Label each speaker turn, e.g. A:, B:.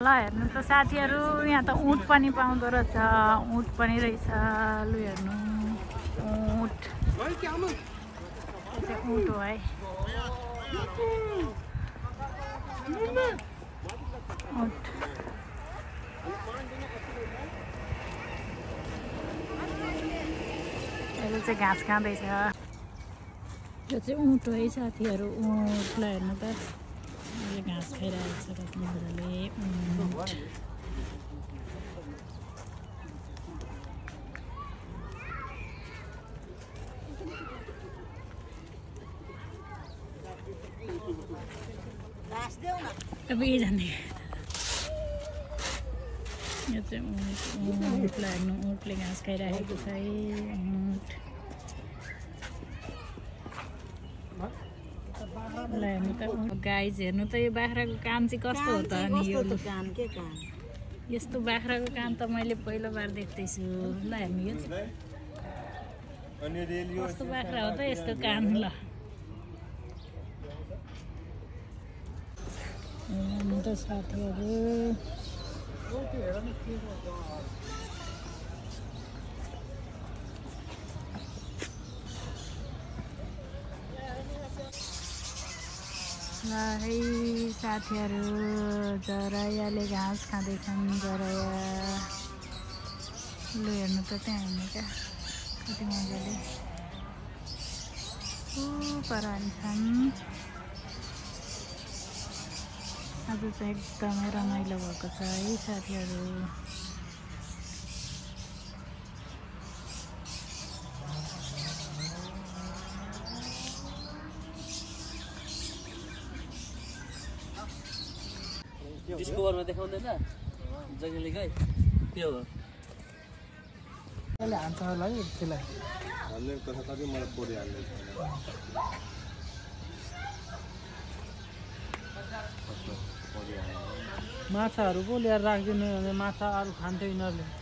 A: ल हेर्नु त साथीहरु यहाँ त ऊँट पनि पाउँदो रहेछ ऊँट पनि रहेछ लु हेर्नु ऊँट ऊँट हो है ऊँट यसले चाहिँ घाँस खाँदैछ यो चाहिँ ऊँट हो है साथीहरु ऊँटलाई हेर्नु त यसले घाँस खाइरहेको छ कति मजाले ऊँट अब ये जाने यो चाहिँ ऊँटलाई हेर्नु ऊँटले घाँस खाइरहेको छ है ऊँट हेर्नु त गाइज हेर्नु त यो बाख्राको कान चाहिँ कस्तो हो त अनि यो यस्तो बाख्राको कान त मैले पहिलो बार देख्दैछु ल हेर्नु यो कस्तो बाख्रा हो त यस्तो कान ल हेर्नु त साथीहरु है साथीहरु जरायाले घाँस खाँदैछन् जराया लु हेर्नु त त्यहाँ हेर्नु क्या कति मजाले परान्छन् आज चाहिँ एकदमै रमाइलो भएको छ है साथीहरु
B: डिस्कभरमा देखाउँदैन जङ्गली गाई त्यो हो
C: यसले हान्छ होला है त्यसलाई
D: हाल्ने कथा कति मलाई पोडी हाल्ने
C: माछाहरू पो ल्याएर राखिदिनु भने माछा अरू खान्थ्यो यिनीहरूले